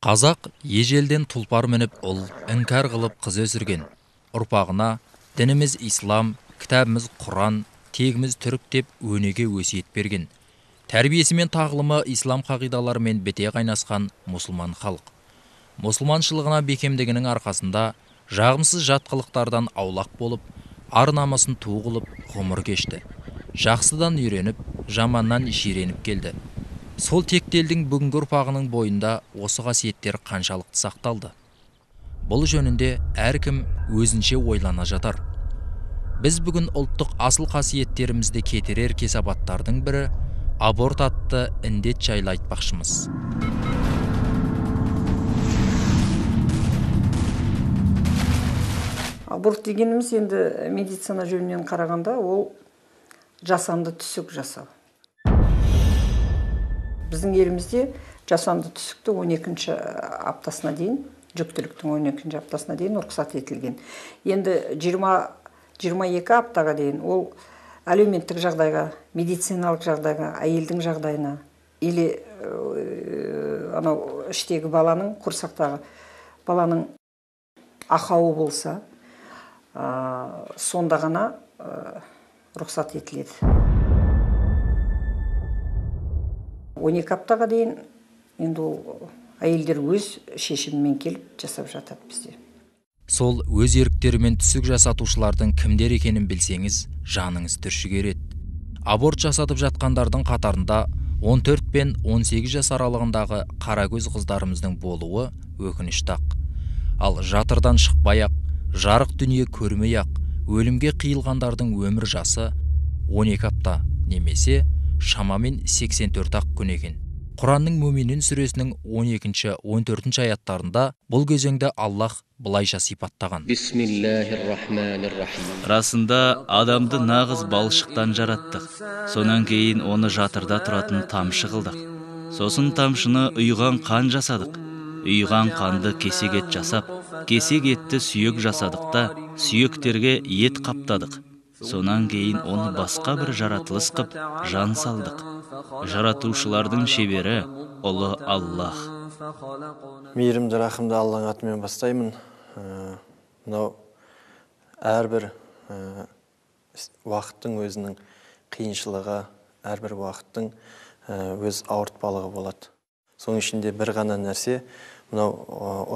Қазақ ежелден тұлпар мініп ұл, іңкәр қылып қыз өсірген. Ұрпағына дініміз ислам, кітабымыз Құран, тегіміз түрік деп өнеге өсиет берген. Тәрбиесі мен тағылымы ислам қағидаларымен біте қайнасқан мұсылман халық. Мұсылманшылығына бекемдігінің арқасында жағымсыз жат қылықтардан аулақ болып, ар намысын ту қылып ғұмыр кешті. Жақсыдан үйреніп, жаманнан жиреніп келді. Сол текті елдің бүгінгі ұрпағының бойында осы қасиеттер қаншалықты сақталды? Бұл жөнінде әркім өзінше ойлана жатар. Біз бүгін ұлттық асыл қасиеттерімізді кетірер кесапаттардың бірі аборт атты індет жайлы айтпақшымыз. Аборт дегеніміз енді медицина жөнінен қарағанда ол жасанды түсік жасау. Біздің елімізде жасанды түсікті 12-ші аптасына дейін, жүктіліктің 12-ші аптасына дейін рұқсат етілген. Енді 22 аптаға дейін ол әлеуметтік жағдайға, медициналық жағдайға, әйелдің жағдайына, или анау іштегі баланың, құрсақтағы баланың ақауы болса, сонда ғана рұқсат етіледі. 12 аптаға дейін енді ол әйелдер өз шешімімен келіп жасап жатады бізде. Сол өз еріктерімен түсік жасатушылардың кімдер екенін білсеңіз, жаныңыз түршігер еді. Аборт жасатып жатқандардың қатарында 14 пен 18 жас аралығындағы қаракөз қыздарымыздың болуы өкінішті-ақ. Ал жатырдан шықпай-ақ, жарық дүние көрмей-ақ, өлімге қиылғандардың өмір жасы 12 апта немесе шамамен 84-ақ күн екен. Құранның Мүминун сүресінің 12-ші, 14-ші аяттарында бұл кезеңді Аллах былайша сипаттаған. Бисмиллахир-рахманир-рахим. Расында адамды нағыз балшықтан жараттық. Сонан кейін оны жатырда тұратын тамшы қылдық. Сосын тамшыны ұйыған қан жасадық. Ұйыған қанды кесек ет жасап, кесек етті сүйек жасадық та, сүйектерге ет қаптадық. Сонан кейін оны басқа бір жаратылыс қып, жан салдық. Жаратушылардың шебері ұлы Аллах. Мейірімді, рахымды Алланың атымен бастаймын. Мынау әрбір уақыттың өзінің қиыншылығы, әрбір уақыттың өз ауыртпалығы болады. Соның ішінде бір ғана нәрсе, мынау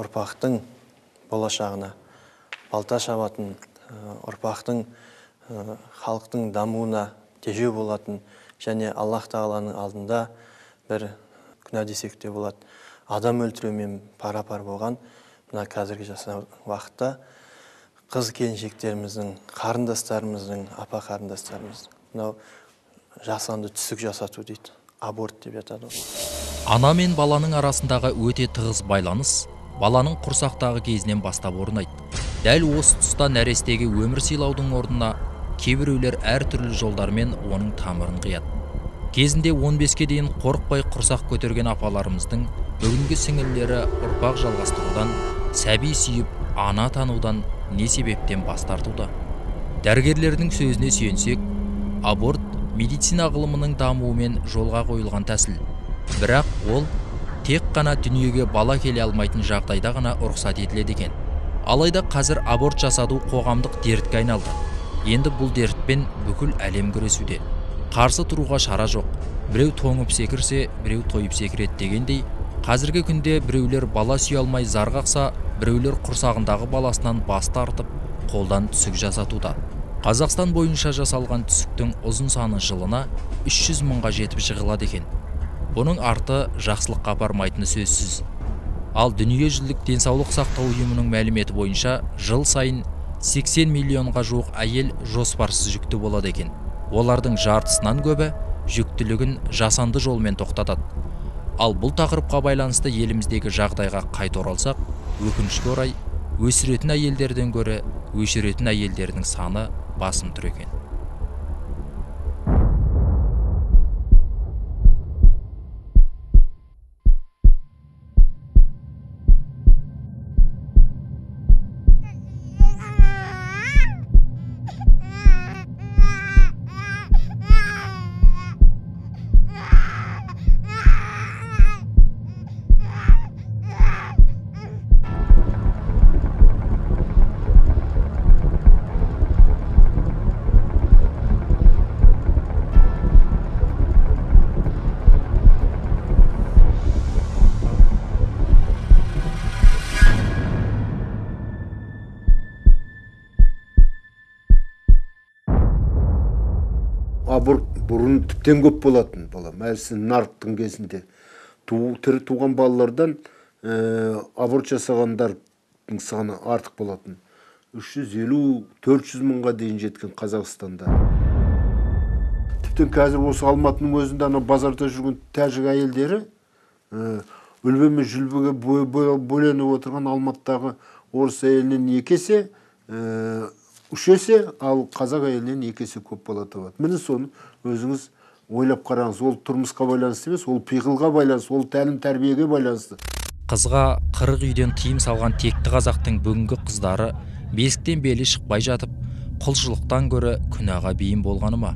ұрпақтың болашағына балта шабатын, ұрпақтың халықтың дамуына тежеу болатын және Аллах тағаланың алдында бір күнә десек те болады. Адам өлтірумен пара-пар болған мына қазіргі жасаған уақытта қыз келіншектеріміздің, қарындастарымыздың, апа қарындастарымыздың мынау жасанды түсік жасату дейді, аборт деп жатады. Ана мен баланың арасындағы өте тығыз байланыс баланың құрсақтағы кезінен бастап орнайды. Дәл осы тұста нәрестеге өмір сыйлаудың орнына кейбіреулер әртүрлі жолдармен оның тамырын қияды. Кезінде 15-ке дейін қорықпай құрсақ көтерген апаларымыздың бүгінгі сіңілілері ұрпақ жалғастырудан, сәби сүйіп, ана танудан не себептен бас тартуда? Дәрігерлердің сөзіне сүйенсек, аборт медицина ғылымының дамуымен жолға қойылған тәсіл. Бірақ ол тек қана дүниеге бала келе алмайтын жағдайда ғана рұқсат етіледі екен. Алайда қазір аборт жасату қоғамдық дертке айналды. Енді бұл дертпен бүкіл әлем күресуде. Қарсы тұруға шара жоқ. Біреу тоңып секірсе, біреу тойып секіреді дегендей, қазіргі күнде біреулер бала сүйе алмай зар қақса, біреулер құрсағындағы баласынан бас тартып, қолдан түсік жасатуда. Қазақстан бойынша жасалған түсіктің ұзын саны жылына 300 мыңға жетіп жығылады екен. Бұның арты жақсылыққа апармайтыны сөзсіз. Ал дүниежүзілік денсаулық сақтау ұйымының мәліметі бойынша жыл сайын 80 миллионға жуық әйел жоспарсыз жүкті болады екен. Олардың жартысынан көбі жүктілігін жасанды жолмен тоқтатады. Ал бұл тақырыпқа байланысты еліміздегі жағдайға қайта оралсақ, өкінішке орай, өсіретін әйелдерден гөрі өшіретін әйелдердің саны басым тұр екен. Аборт бұрын тіптен көп болатын бала. Мәселен, нарықтың кезінде тірі туған балалардан аборт жасағандардың саны артық болатын. 350-400 мыңға дейін жеткен Қазақстанда. Тіптен қазір осы Алматының өзінде ана базарда жүрген тәжік әйелдері үлбе мен жүлбеге бөленіп отырған Алматыдағы орыс әйелінен 2 есе, 3 есе, ал қазақ әйелінен 2 есе көп бала табады. Міне соны өзіңіз ойлап қараңыз. Ол тұрмысқа байланысты емес, ол пиғылға байланысты, ол тәлім тәрбиеге байланысты. Қызға 40 үйден тыйым салған текті қазақтың бүгінгі қыздары бесіктен белі шықпай жатып, құлшылықтан гөрі күнәға бейім болғаны ма?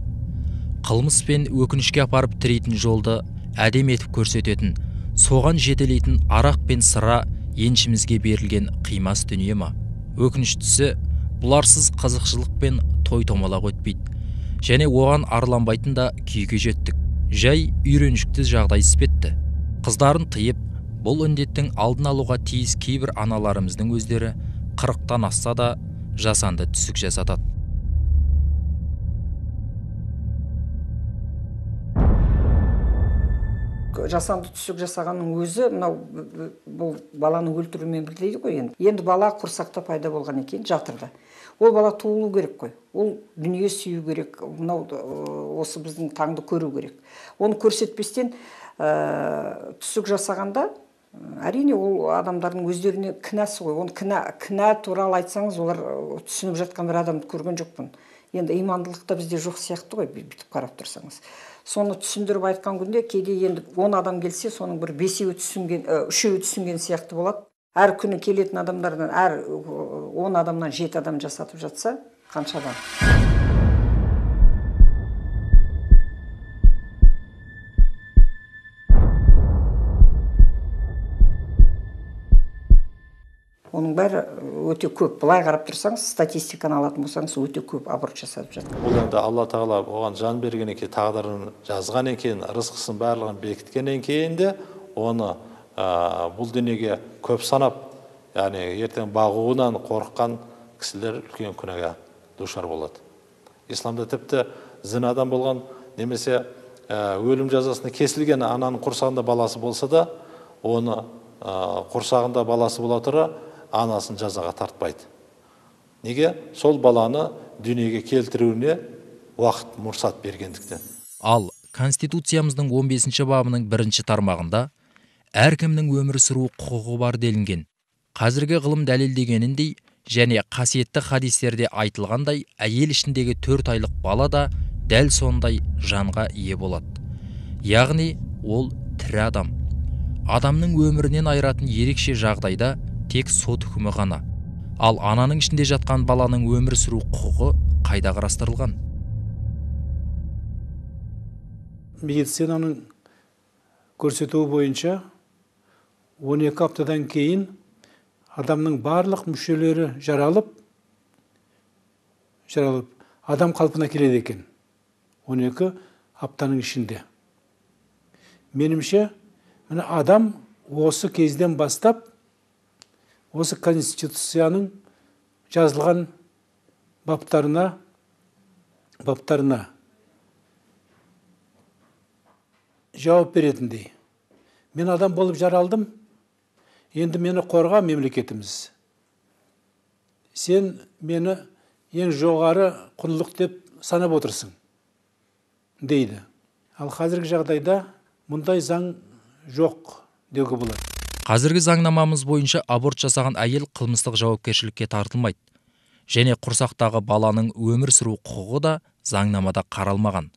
Қылмыс пен өкінішке апарып тірейтін жолды әдем етіп көрсететін, соған жетелейтін арақ пен сыра еншімізге берілген қимас дүние ма? Өкініштісі, бұларсыз қызықшылық пен той томалақ өтпейді. Және оған арланбайтын да күйге жеттік. Жай үйреншікті жағдай іспетті. Қыздарын тыйып, бұл індеттің алдын алуға тиіс кейбір аналарымыздың өздері 40-тан асса да жасанды түсік жасатады. Жасанды түсік жасағанның өзі мынау бұл баланы өлтірумен бірдей ғой енді. Енді бала құрсақта пайда болған екен, жатырда. Ол бала туылу керек қой. Ол дүние сүю керек. Мынау осы біздің таңды көру керек. Оны көрсетпестен түсік жасағанда, әрине ол адамдардың өздеріне кінәсі ғой. Оны кінә туралы айтсаңыз, олар түсініп жатқан бір адамды көрген жоқпын. Енді имандылық та бізде жоқ сияқты ғой, бүйтіп қарап тұрсаңыз. Соны түсіндіріп айтқан күнде кейде енді 10 адам келсе, соның бір 5-еуі түсінген, 3-еуі түсінген сияқты болады. Әр күні келетін адамдардан, әр 10 адамнан 7 адам жасатып жатса, қанша адам? Оның бәрі өте көп. Былай қарап тұрсаңыз, статистиканы алатын болсаңыз, өте көп аборт жасатып жатқан. Бұл енді Алла Тағала оған жан берген екен, тағдырын жазған екен, рызқысын барлығын бекіткеннен кейін де оны бұл дүниеге көп санап, яғни ертең бағуынан қорыққан кісілер үлкен күнәға душар болады. Исламда тіпті зінадан болған немесе өлім жазасына кесілген ананың құрсағында баласы болса да, оны құрсағында баласы бола тұра анасын жазаға тартпайды. Неге? Сол баланы дүниеге келтіруіне уақыт мұрсат бергендіктен. Ал Конституциямыздың 15 бабының 1 тармағында әркімнің өмір сүру құқығы бар делінген. Қазіргі ғылым дәлелдегеніндей және қасиетті хадистерде айтылғандай, әйел ішіндегі 4 айлық бала да дәл сондай жанға ие болады. Яғни ол тірі адам. Адамның өмірінен айыратын ерекше жағдайда тек сот үкімі ғана. Ал ананың ішінде жатқан баланың өмір сүру құқығы қайда қарастырылған? Медицинаның көрсетуі бойынша 12 аптадан кейін адамның барлық мүшелері жаралып, адам қалпына келеді екен. 12 аптаның ішінде. Менімше, міне адам осы кезден бастап осы Конституцияның жазылған баптарына жауап беретіндей. Мен адам болып жаралдым, енді мені қорға мемлекетіміз. Сен мені ең жоғары құндылық деп санап отырсың, дейді. Ал қазіргі жағдайда мұндай заң жоқ деуге болады. Қазіргі заңнамамыз бойынша аборт жасаған әйел қылмыстық жауапкершілікке тартылмайды. Және құрсақтағы баланың өмір сүру құқығы да заңнамада қаралмаған.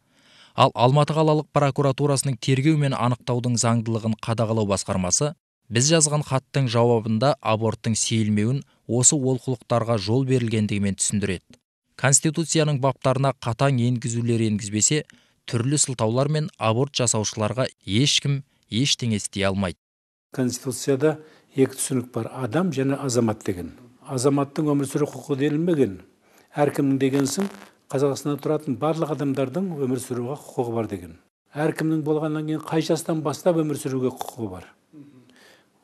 Ал Алматы қалалық прокуратурасының тергеу мен анықтаудың заңдылығын қадағалау басқармасы біз жазған хаттың жауабында аборттың сейілмеуін осы олқылықтарға жол берілгендігімен түсіндіреді. Конституцияның баптарына қатаң енгізулер енгізбесе, түрлі сылтаулармен аборт жасаушыларға ешкім ештеңе істей алмайды. Конституцияда екі түсінік бар: адам және азамат деген. Азаматтың өмір сүру құқығы делінбеген. Әркімнің дегенсің, Қазақстанда тұратын барлық адамдардың өмір сүруге құқығы бар деген. Әркімнің болғаннан кейін қай жастан бастап өмір сүруге құқығы бар?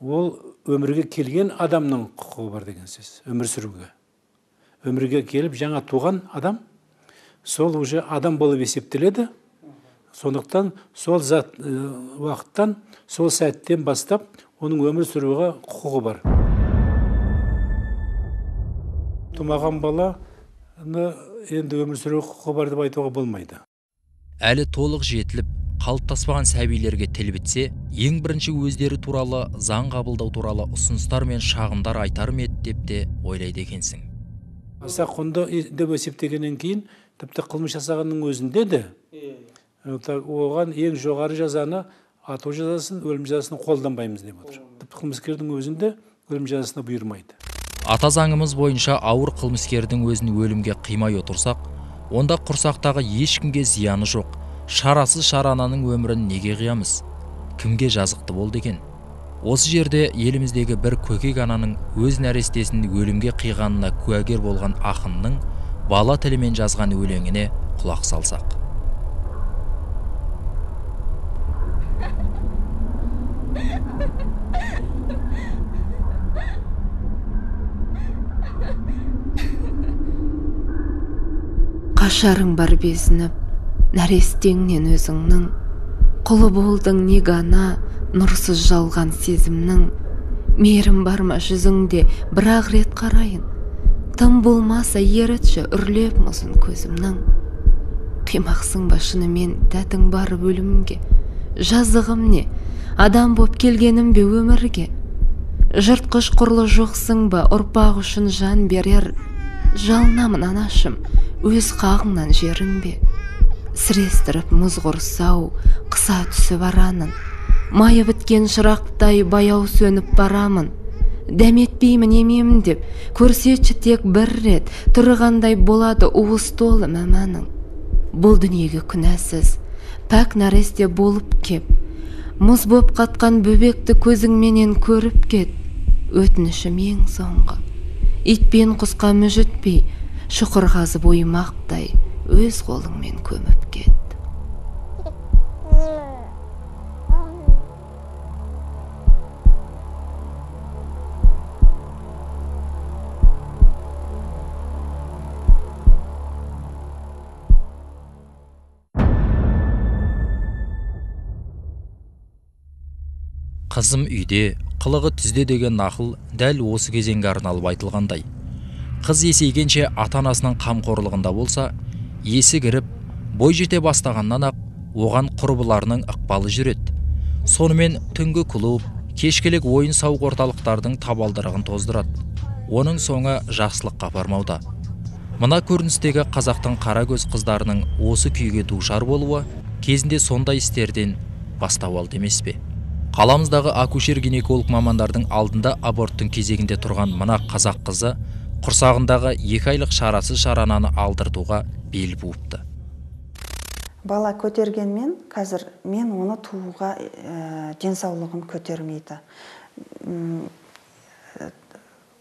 Ол өмірге келген адамның құқығы бар деген сөз, өмір сүруге. Өмірге келіп жаңа туған адам сол уже адам болып есептеледі. Сондықтан сол зат уақыттан, сол сәттен бастап оның өмір сүруге құқығы бар. Тумаған баланы енді өмір сүруге құқығы бар деп айтуға болмайды. Әлі толық жетіліп, қалыптаспаған сәбилерге тіл бітсе, ең бірінші өздері туралы заң қабылдау туралы ұсыныстар мен шағымдар айтар ма еді деп те ойлайды екенсің. Аса құнды деп есептегеннен кейін, тіпті қылмыс жасағанның өзінде де оған ең жоғары жазаны, ату жазасын, өлім жазасын қолданбаймыз деп отыр. Тіпті қылмыскердің өзінде өлім жазасына бұйырмайды. Ата заңымыз бойынша ауыр қылмыскердің өзін өлімге қимай отырсақ, онда құрсақтағы ешкімге зияны жоқ. Шарасыз шарананың өмірін неге қиямыз? Кімге жазықты болды екен? Осы жерде еліміздегі бір көкек ананың өз нәрестесін өлімге қиғанына куәгер болған ақынның бала тілімен жазған өлеңіне құлақ салсақ. Қашарың бар безініп, нәрестеңнен өзіңнің, құлы болдың неге ана, нұрсыз жалған сезімнің. Мейірім бар ма жүзіңде, бір-ақ рет қарайын, тым болмаса ерітші үрлеп мұзын көзімнің. Қимақсың ба шынымен дәтің барып өлімге, жазығым не, адам боп келгенім бе өмірге? Жыртқыш құрлы жоқсың ба, ұрпақ үшін жан берер, жалынамын анашым, өз қағыңнан жерінбе. Сірестіріп мұз құрсау, қыса түсіп аранын, майы біткен шырақтай баяу сөніп барамын. Дәметпеймін емем деп, көрсетші тек бір рет, түрі қандай болады уыз толы мәмәнің. Бұл дүниеге күнәсіз, пәк нәресте болып кеп, мұз боп қатқан бөбекті көзіңменен көріп кет. Өтінішім ең соңғы, итпен құсқа мүжітпей, шұқыр қазып оймақтай өз қолыңмен көміп кет. Қызым үйде, қылығы түзде деген нақыл дәл осы кезеңге арналып айтылғандай. Қыз есейгенше ата-анасының қамқорлығында болса, есі кіріп, бой жете бастағаннан ақ оған құрбыларының ықпалы жүреді. Сонымен түнгі клуб, кешкілік ойын-сауық орталықтардың табалдырығын тоздырады. Оның соңы жақсылыққа апармауда. Мына көріністегі қазақтың қара көз қыздарының осы күйге душар болуы кезінде сондай істерден бастау алды емес пе? Қаламыздағы акушер-гинеколог мамандардың алдында аборттың кезегінде тұрған мына қазақ қызы құрсағындағы 2 айлық шарасыз шарананы алдыртуға бел буыпты. Бала көтергенмен қазір мен оны тууға денсаулығым көтермейді.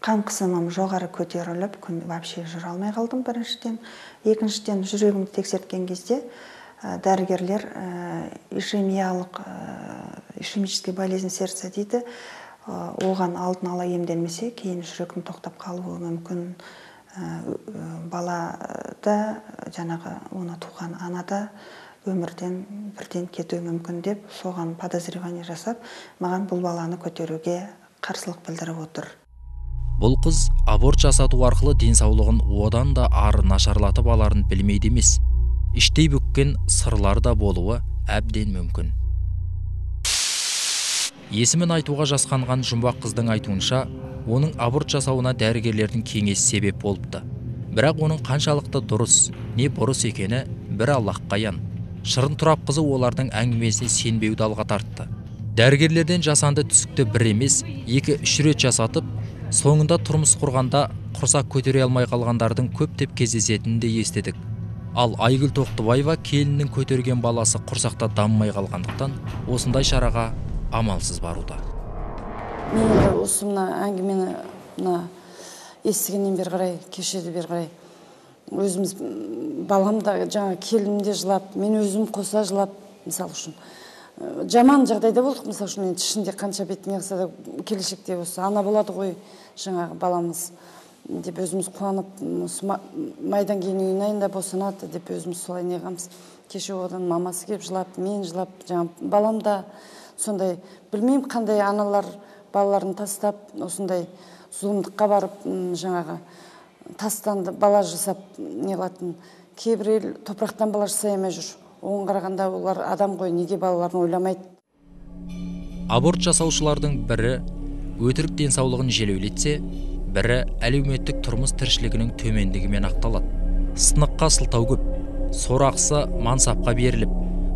Қан қысымым жоғары көтеріліп, күн вообще жүре алмай қалдым біріншіден. Екіншіден, жүрегімді тексерткен кезде дәрігерлер ишемиялық, ишемическая болезнь сердца дейді. Оған алдын ала емделмесе, кейін жүректің тоқтап қалуы мүмкін. Бала да, жаңағы оны туған ана да өмірден бірден кетуі мүмкін деп, соған подозревание жасап, маған бұл баланы көтеруге қарсылық білдіріп отыр. Бұл қыз аборт жасату арқылы денсаулығын одан да ары нашарлатып аларын білмейді емес. Іштей бүккен сырлар да болуы әбден мүмкін. Есімін айтуға жасқанған жұмбақ қыздың айтуынша, оның аборт жасауына дәрігерлердің кеңесі себеп болыпты. Бірақ оның қаншалықты дұрыс, не бұрыс екені бір Аллаһқа аян. Шырын Тұрап қызы олардың әңгімесіне сенбеуді алға тартты. Дәрігерлерден жасанды түсікті бір емес, 2-3 рет жасатып, соңында тұрмыс құрғанда құрсақ көтере алмай қалғандардың көптеп кездесетінін де естідік. Ал Айгүл Тоқтыбаева келіннің көтерген баласы құрсақта дамымай қалғандықтан осындай шараға амалсыз баруда. Мен енді осы мына әңгімені мына естігеннен бері қарай, кешеді бері қарай өзіміз балам да жаңа келінім де жылап, мен өзім қоса жылап, мысалы үшін жаман жағдайда болдық, мысалы үшін енді ішінде қанша бетіне қылса да келешекте осы ана болады ғой жаңағы баламыз. деп өзіміз қуанып, майдан кейін июнь айында босанады деп өзіміз солай неғамыз. Кеше одан мамасы келіп жылап, мен жылап, жаңа балам да сондай, білмеймін қандай аналар балаларын тастап, осындай зұлымдыққа барып, жаңағы тастанды бала жасап не қылатын. Кейбір ел топырақтан бала жасай алмай жүр. Оған қарағанда олар адам ғой, неге балаларын ойламайды? Аборт жасаушылардың бірі өтірік денсаулығын желеулетсе, бірі әлеуметтік тұрмыс тіршілігінің төмендігімен ақталады. Сыныққа сылтау көп, сорақысы мансапқа беріліп,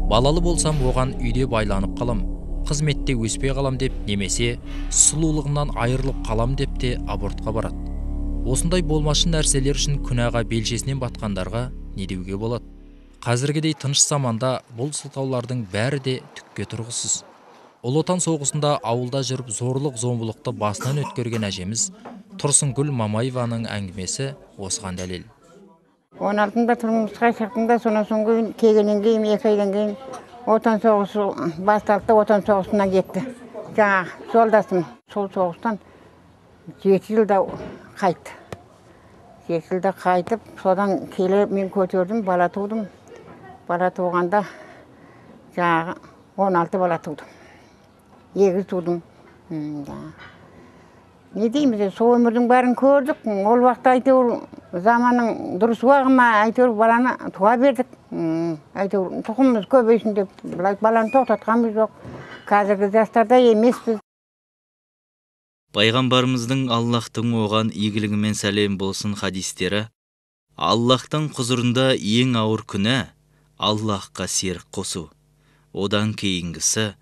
балалы болсам оған үйде байланып қалам, қызметте өспей қалам деп, немесе сұлулығымнан айырылып қалам деп те абортқа барады. Осындай болмашы нәрселер үшін күнәға белшесінен батқандарға не деуге болады? Қазіргідей тыныш заманда бұл сылтаулардың бәрі де түкке тұрғысыз. Ұлы Отан соғысында ауылда жүріп зорлық зомбылықты басынан өткерген әжеміз Тұрсынгүл Мамаеваның әңгімесі осыған дәлел. 16-да тұрмысқа шықтым да, сонан соң кейін келгеннен кейін 2 айдан кейін Отан соғысы басталды, Отан соғысына кетті. Жаңағы жолдасым сол соғыстан 7 жылда қайтты. 7 жылда қайтып, содан келіп мен көтердім, бала тудым. Бала туғанда жаңағы 16 бала тудым. Егіз тудым. Не дейміз, сол өмірдің бәрін көрдік. Ол уақытта әйтеуір заманның дұрыс уағы ма, әйтеуір баланы туа бердік. Әйтеуір тұқымымыз көбейсін деп баланы тоқтатқанымыз жоқ. Қазіргі жастарда емеспіз. Пайғамбарымыздың Аллаһтың оған игілігімен сәлем болсын хадистері, Аллаһтың құзырында ең ауыр күнә Аллаһқа серік қосу. Одан кейінгісі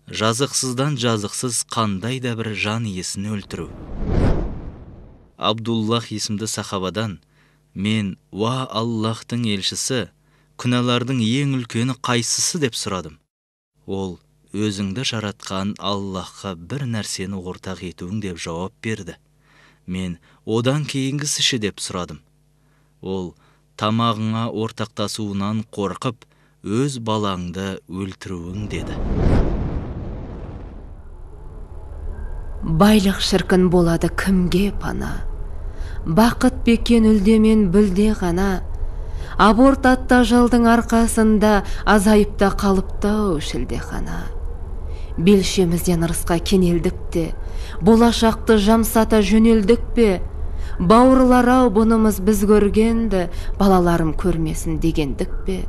жазықсыздан жазықсыз қандай да бір жан иесін өлтіру. Абдуллах есімді сахабадан, мен, уа Аллаһтың елшісі, күнәлардың ең үлкені қайсысы деп сұрадым. Ол, өзіңді жаратқан Аллаһқа бір нәрсені ортақ етуің деп жауап берді. Мен, одан кейінгісі ше деп сұрадым. Ол, тамағыңа ортақтасуынан қорқып, өз балаңды өлтіруің деді. Байлық шіркін болады кімге пана, бақыт бекен үлдемен бүлде ғана, аборт атты ажалдың арқасында азайып та қалыпты-ау шілдехана. Белшемізден ырысқа кенелдік те, болашақты жамсата жөнелдік пе, бауырлар-ау бұнымыз біз көргенді, балаларым көрмесін дегендік пе?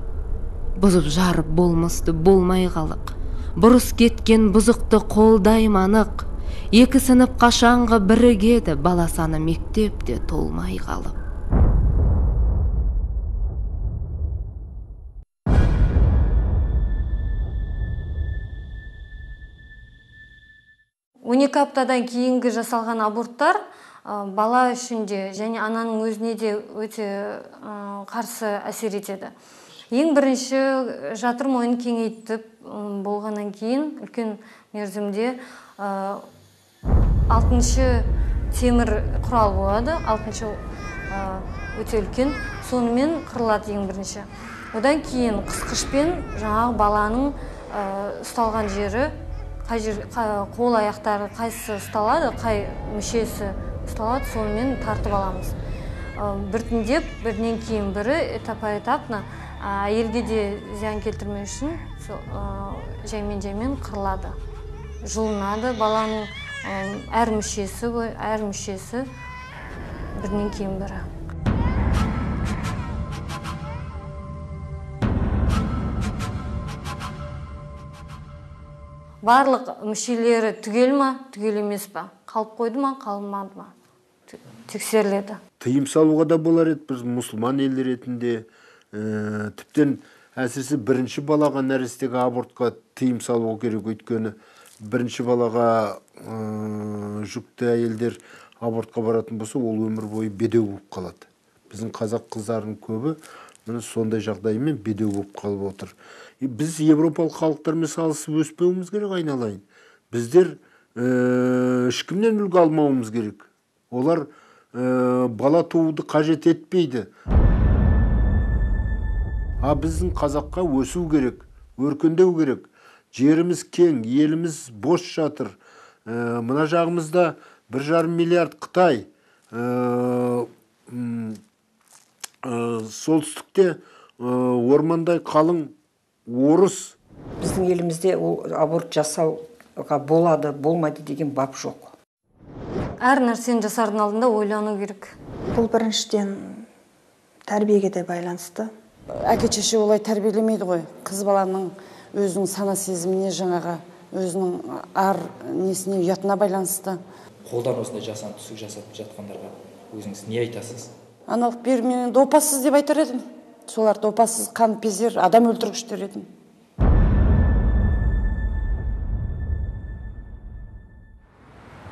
Бұзып жарып болмысты болмай қалық, бұрыс кеткен бұзықты қолдайым анық, екі сынып қашанғы бірігеді, бала саны мектепте толмай қалып. Он екі аптадан кейінгі жасалған аборттар бала үшін де және ананың өзіне де өте қарсы әсер етеді. Ең бірінші жатыр мойнын кеңейтіп болғаннан кейін үлкен мерзімде 6-шы темір құрал болады, 6-шы өте үлкен, сонымен қырылады ең бірінші. Одан кейін қысқышпен жаңағы баланың ұсталған жері, қай жер, қол аяқтары қайсысы ұсталады, қай мүшесі ұсталады, сонымен тартып аламыз. Біртіндеп, бірінен кейін бірі, этапа-этапно әйелге де зиян келтірмеу үшін жаймен-жаймен қырылады. Жұлынады баланың әр мүшесі, әр мүшесі бірінен кейін бірі. Барлық мүшелері түгел ма, түгел емес па, қалып қойды ма, қалмады ма, тексеріледі. Тыйым салуға да болар еді, біз мұсылман ел ретінде, тіптен әсіресе бірінші балаға нәрестеге абортқа тыйым салу керек, өйткені бірінші балаға жүкті әйелдер абортқа баратын болса, ол өмір бойы бедеу болып қалады. Біздің қазақ қыздарының көбі міне сондай жағдаймен бедеу болып қалып отыр. Біз европалық халықтармен салысып өспеуіміз керек, айналайын. Біздер ешкімнен үлгі алмауымыз керек. Олар бала тууды қажет етпейді. А біздің қазаққа өсу керек, өркендеу керек. Жеріміз кең, еліміз бос жатыр. Мына жағымызда 1,5 миллиард Қытай, Солтүстікте ормандай қалың орыс. Біздің елімізде ол аборт жасауға болады, болмайды деген бап жоқ. Әр нәрсені жасардың алдында ойлану керек. Бұл біріншіден тәрбиеге де байланысты. Әке шеше олай тәрбиелемейді ғой. Қыз баланың өзінің сана сезіміне, жаңағы өзінің ар несіне, ұятына байланысты. Қолдан осындай жасанды түсік жасап жатқандарға өзіңіз не айтасыз? Аналық беру мен енді опасыз деп айтар едім. Соларды опасыз, қаныпезер, адам өлтіргіштер едім.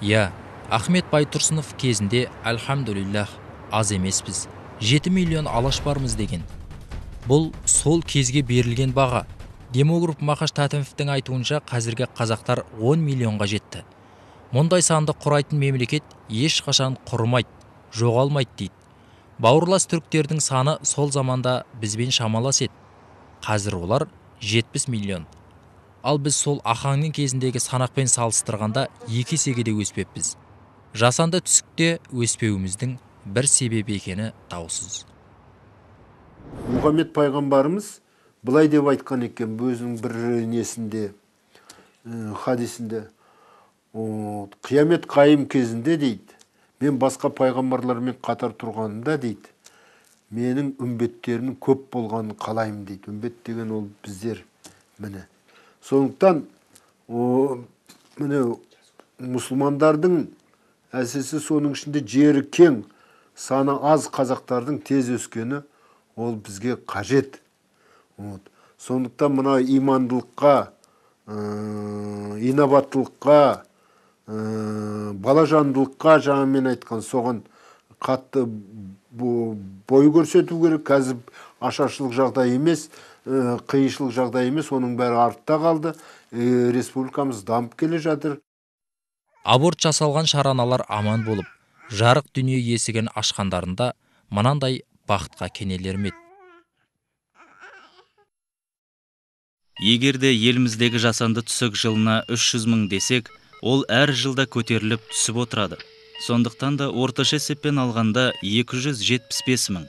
Иә, Ахмет Байтұрсынов кезінде әлхамдулиллах аз емеспіз, 7 миллион алаш бармыз деген. Бұл сол кезге берілген баға. Демограф Мақаш Тәтімовтің айтуынша, қазіргі қазақтар 10 миллионға жетті. Мұндай санды құрайтын мемлекет ешқашан құрымайды, жоғалмайды дейді. Бауырлас түріктердің саны сол заманда бізбен шамалас еді. Қазір олар 70 миллион. Ал біз сол Ахаңның кезіндегі санақпен салыстырғанда 2 есеге де өспеппіз. Жасанды түсікте өспеуіміздің бір себебі екені даусыз. Мұхаммед пайғамбарымыз былай деп айтқан екен өзінің бір несінде, хадисінде. Қиямет қайым кезінде дейді, мен басқа пайғамбарлармен қатар тұрғанымда дейді, менің үмбеттерімнің көп болғанын қалаймын дейді. Үмбет деген ол біздер, міне. Сондықтан міне мұсылмандардың, әсіресе соның ішінде жері кең, саны аз қазақтардың тез өскені ол бізге қажет. Сондықтан мына имандылыққа, инабаттылыққа, балажандылыққа, жаңа мен айтқан, соған қатты бой көрсету керек. Қазір ашаршылық жағдай емес, қиыншылық жағдай емес, оның бәрі артта қалды. Республикамыз дамып келе жатыр. Аборт жасалған шараналар аман болып, жарық дүние есігін ашқандарында мынандай бақытқа кенелер ме еді? Егер де еліміздегі жасанды түсік жылына 300 мың десек, ол әр жылда көтеріліп түсіп отырады. Сондықтан да орташа есеппен алғанда 275 мың.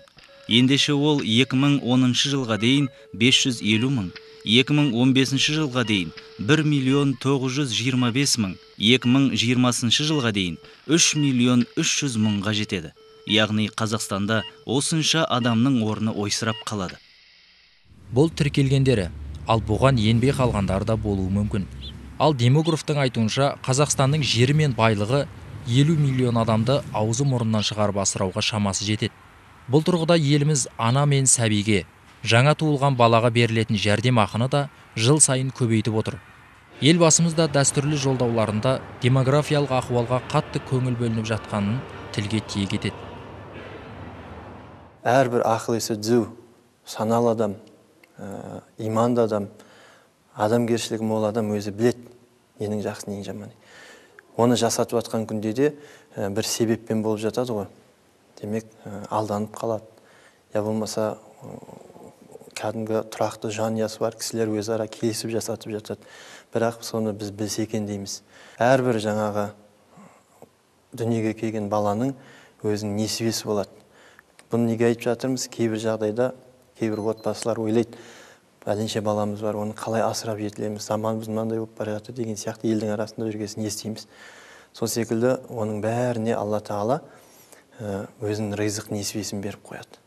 Ендеше ол 2010 жылға дейін 550 мың, 2015 жылға дейін 1 миллион 925 мың, 2020 жылға дейін 3 миллион 300 мыңға жетеді. Яғни Қазақстанда осынша адамның орны ойсырап қалады. Бұл тіркелгендері, ал бұған енбей қалғандары да болуы мүмкін. Ал демографтың айтуынша, Қазақстанның жері мен байлығы 50 миллион адамды аузы мұрнынан шығарып асырауға шамасы жетеді. Бұл тұрғыда еліміз ана мен сәбиге, жаңа туылған балаға берілетін жәрдемақыны да жыл сайын көбейтіп отыр. Елбасымыз да дәстүрлі жолдауларында демографиялық ахуалға қатты көңіл бөлініп жатқанын тілге тиек етеді. Әрбір ақыл есі түзу, саналы адам, иманды адам, адамгершілігі мол адам өзі біледі ненің жақсы, ненің жаманы. Оны жасатып жатқан күнде де бір себеппен болып жатады ғой. Демек, алданып қалады. Я болмаса кәдімгі тұрақты жанұясы бар кісілер өзара келісіп жасатып жатады. Бірақ соны біз білсе екен дейміз. Әрбір жаңағы дүниеге келген баланың өзінің несібесі болады. Бұны неге айтып жатырмыз? Кейбір жағдайда кейбір отбасылар ойлайды, пәленше баламыз бар, оны қалай асырап жетілеміз, заманымыз мынандай болып бара жатыр деген сияқты елдің арасында жүргесін естиміз. Сол секілді оның бәріне Алла Тағала өзінің ризық несібесін беріп қояды.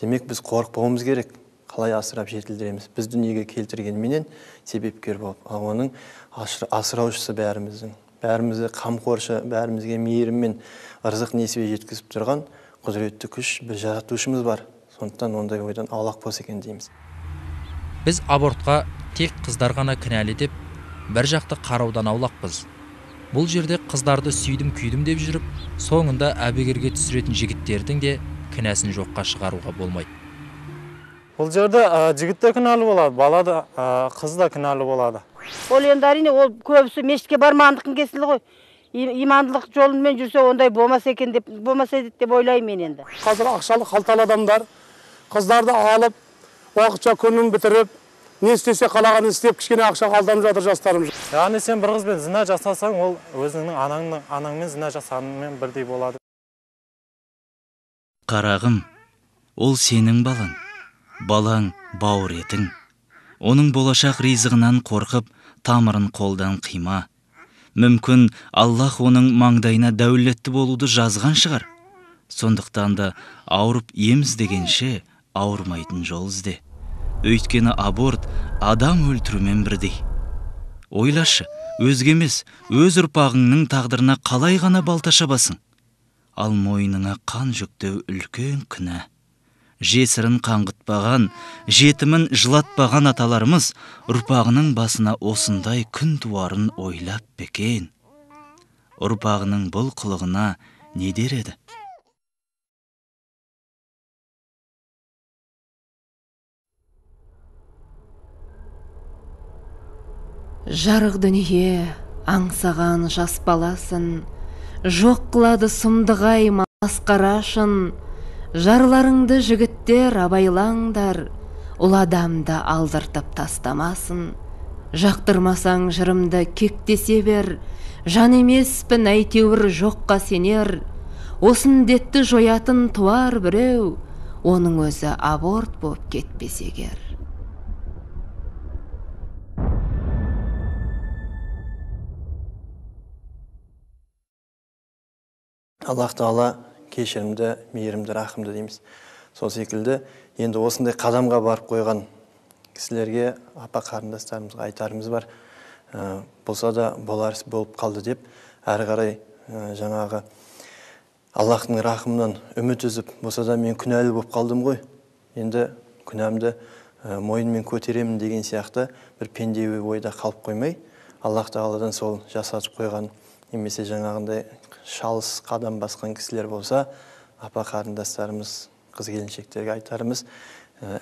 Демек, біз қорықпауымыз керек, қалай асырап жетілдіреміз. Біз дүниеге келтіргенменен себепкер болып, ал оның асыраушысы бәріміздің, бәрімізге қамқоршы, бәрімізге мейіріммен ырзық несібе жеткізіп тұрған құдіретті күш, бір жаратушымыз бар. Сондықтан ондай ойдан аулақ болса екен дейміз. Біз абортқа тек қыздар ғана кінәлі деп бір жақты қараудан аулақпыз. Бұл жерде қыздарды сүйдім-күйдім деп жүріп, соңында әбігерге түсіретін жігіттердің де кінәсін жоққа шығаруға болмайды. Бұл жерде жігіт те кінәлі болады, бала да, қыз да кінәлі болады. Ол енді әрине, ол көбісі мешітке бармағандықтың кесілі ғой. Имандылық жолымен жүрсе ондай болмаса екен деп, болмаса еді деп ойлаймын мен енді. Қазір ақшалы қалталы адамдар қыздарды алып, уақытша күнін бітіріп, не істесе қалағанын істеп, кішкене ақшаға алданып жатыр жастарымыз. Яғни сен бір қызбен зина жасасаң, ол өзіңнің анаңмен зина жасағанымен бірдей болады. Қарағым, ол сенің балаң, балаң бауыр етің. Оның болашақ ризығынан қорқып, тамырын қолдан қима. Мүмкін Аллах оның маңдайына дәулетті болуды жазған шығар. Сондықтан да ауырып ем іздегенше ауырмайтын жол ізде. Өйткені аборт адам өлтірумен бірдей. Ойлашы, өзге емес, өз ұрпағыңның тағдырына қалай ғана балта шабасың? Ал мойныңа қан жүктеу үлкен күнә. Жесірін қаңғытпаған, жетімін жылатпаған аталарымыз ұрпағының басына осындай күн туарын ойлап бекен. Ұрпағының бұл қылығына не дер еді? Жарық дүние аңсаған жас баласын, жоқ қылады сұмдығай масқарашын. Жарларыңды жігіттер абайлаңдар, ұл адамды алдыртып тастамасын. Жақтырмасаң жырымды кектесе бер, жан емеспін әйтеуір жоққа сенер. Осын детті жоятын туар біреу, оның өзі аборт боп кетпесе егер. Аллах тағала кешірімді, мейірімді, рахымды дейміз. Сол секілді енді осындай қадамға барып қойған кісілерге, апа қарындастарымызға айтарымыз бар. Болса да болар іс болып қалды деп әрі қарай жаңағы Аллахтың рахымынан үміт үзіп, болса да мен күнәлі болып қалдым ғой, енді күнәмді мойнымен көтеремін деген сияқты бір пендеуі ойда қалып қоймай, Аллах тағаладан сол жасатып қойған немесе жаңағындай шалыс қадам басқан кісілер болса, апа қарындастарымыз, қыз келіншектерге айтарымыз,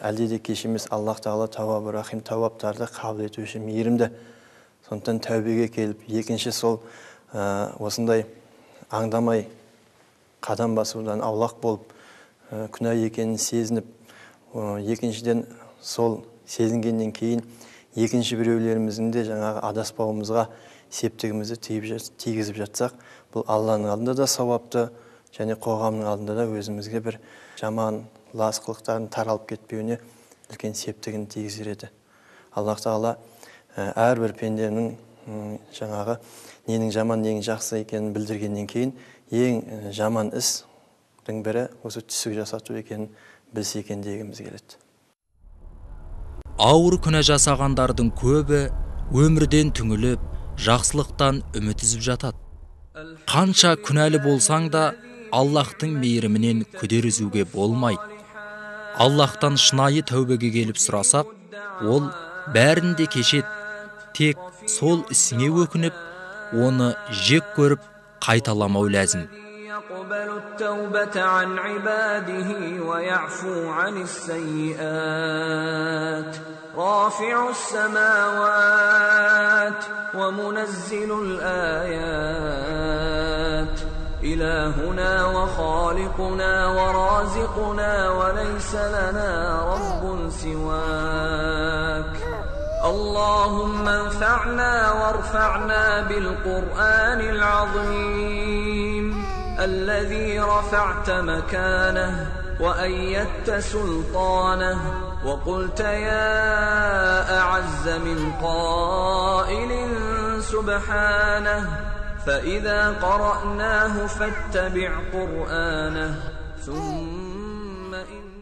әлде де кеш емес, Аллах тағала тауабы рахим, тауаптарды қабыл етуші мейірімді. Сондықтан тәубеге келіп, екінші сол осындай аңдамай қадам басудан аулақ болып, күнә екенін сезініп, екіншіден сол сезінгеннен кейін екінші біреулеріміздің де жаңағы адаспауымызға септігімізді тигізіп жатсақ, бұл Алланың алдында да сауапты, және қоғамның алдында да өзімізге бір жаман лас қылықтардың таралып кетпеуіне үлкен септігін тигізер еді. Аллах тағала әрбір пенденің жаңағы ненің жаман, ненің жақсы екенін білдіргеннен кейін ең жаман істің бірі осы түсік жасату екенін білсе екен дегіміз келеді. Ауыр күнә жасағандардың көбі өмірден түңіліп, жақсылықтан үміт үзіп жатады. Қанша күнәлі болсаң да, Аллахтың мейірімінен күдер үзуге болмайды. Аллахтан шынайы тәубеге келіп сұрасақ, ол бәрін де кешеді. Тек сол ісіңе өкініп, оны жек көріп қайталамау ләзім. رافع السماوات ومنزل الآيات إلهنا وخالقنا ورازقنا وليس لنا رب سواك اللهم انفعنا وارفعنا بالقرآن العظيم الذي رفعت مكانه وأيدت سلطانه وقلت يا أعز من قائل سبحانه فإذا قرأناه فاتبع قرآنه ثم إن